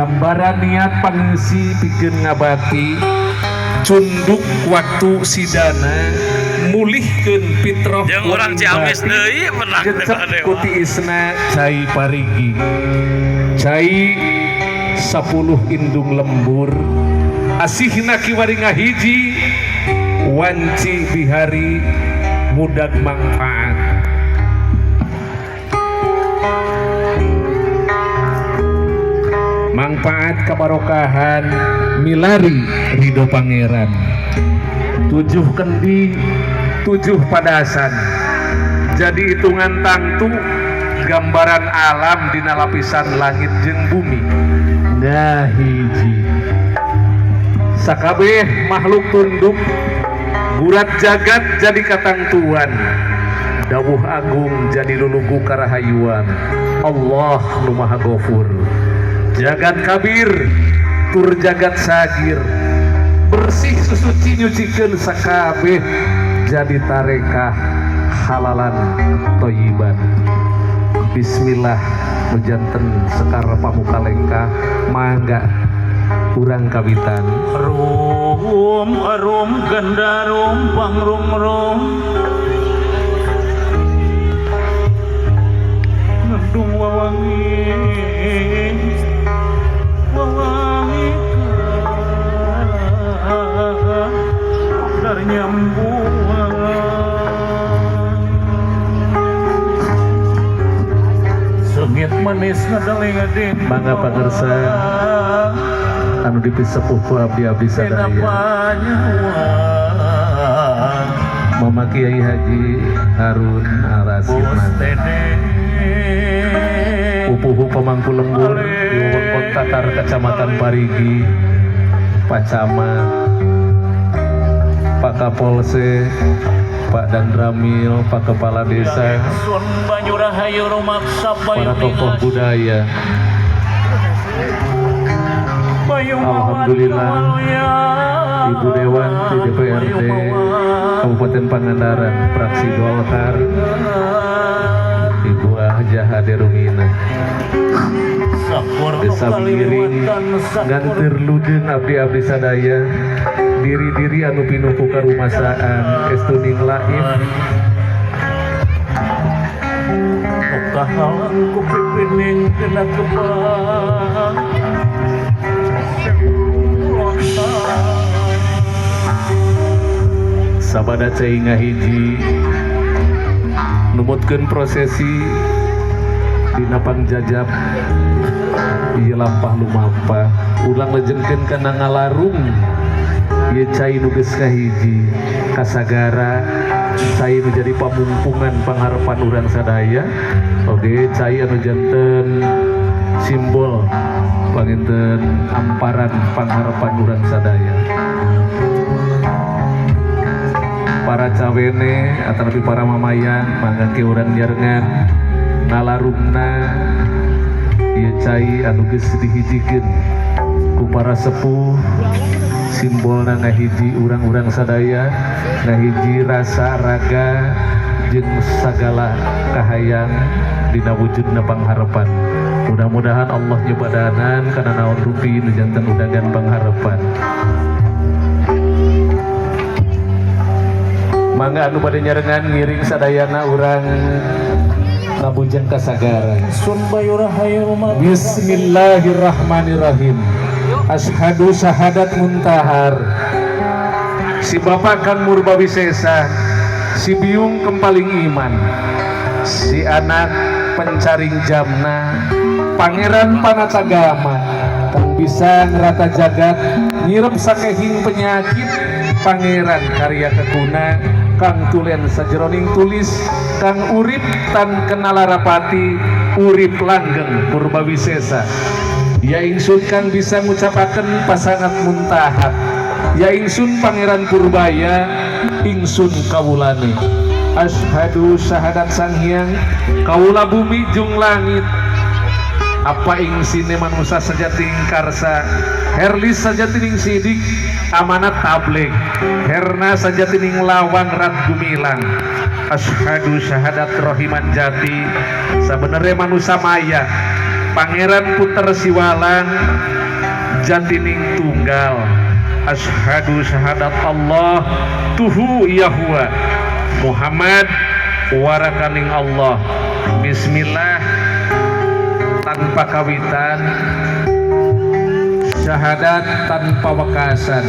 Gambaran niat pangisi pikeun ngabati cunduk waktu sidana mulihkeun fitrah. Jeung urang Ciamis deui menang. Jecep ku tiisna cai Parigi, cai 10 indung lembur asihna kiwari ngahiji wanci bihari mudag mangfaat. Mangfaat kabarokahan milari ridho pangeran. 7 kendi 7 padasan jadi hitungan tangtu gambaran alam dina lapisan langit jeung bumi. Ngahiji sakabeh makhluk tunduk gurat jagat jadi katangtuan, dawuh agung jadi lulugu karahayuan. Allah nu maha gofur, jagat kabir tur jagat sagir, bersih susuci nyucikeun sakabeh jadi tarekah halalan toyiban. Bismillah mejanten sekar pamuka lengkah, mangga urang kawitan. Rum rum gendarum pangrum rum ngedung wawangi wawangi dari nyambuang sengit manis ngadeling-ading. Mangga pangersa anu dipisepuh ku abdi-abdi sadaya, Mama Kiai Haji Harun Ar-Rasyid, pupuhu pamangku lembur di wewengkon Tatar Kecamatan Parigi, Pak Camat, Pak Kapolsek, Pak Dandramil, Pak Kepala Desa, para tokoh budaya. Alhamdulillah, Ibu Dewan di DPRD Kabupaten Pangandaran, fraksi Golkar, Ibu Hajah Ade Rumina. Desa Biring nganteur ludeung abdi-abdi sadaya, diri-diri anu pinuh ku karumasaan estuning laif. Kahalang ku pipining dina kebang. Sabada cai ngahiji numutkeun prosesi dina pangjajab ieu lampah lumampah, ulang lejengkeun kana ngalarung ieu cai nu geus kahiji kasagara, cai nu jadi pamungpungan pangharapan urang sadaya, oge cai anu janten simbol panginten amparan pangharapan urang sadaya. Para cawene atau para mamayan, mangga ke urang nyarengan nalarungna ieu cai anu geus dihijikeun ku para sepuh, simbolna ngahiji urang-urang sadaya, ngahiji rasa raga jeung sagala kahayang dina wujudna pangharapan. Mudah-mudahan Allah nyebadanan kana naon rupi nu janten udagan pangharapan. Mangga anu bade nyarengan ngiring sadayana urang ngabujeng ka sagara. Bismillahirrahmanirrahim. Asyhadu syahadat muntahar. Si bapak Kang Murbawisesa, si biung kempaling iman, si anak pencaring jamna, pangeran panatagama, kang bisa ngerata jagat, nyirep sakehing penyakit, pangeran karya kekuna, kang tulen sajeroning tulis, kang urip tan kenalarapati, urip langgeng Purbawisesa. Ya ingsun kang bisa ngucapaken pasangat muntahat, ya ingsun Pangeran Purbaya, ingsun kawulane. Asyhadu syahadat sang hyang kawula bumi jung langit, apa ingsine manusa sejati karsa, herlis sejatining sidik amanat tabligh, herna sejatining lawang rat gumilang. Asyhadu syahadat rohiman jati sabenernya manusa maya. Pangeran Puter Siwalan jatining tunggal. Asyhadu syahadat Allah tuhu Yahuwa Muhammad warakaning Allah. Bismillah tanpa kawitan, syahadat tanpa wekasan.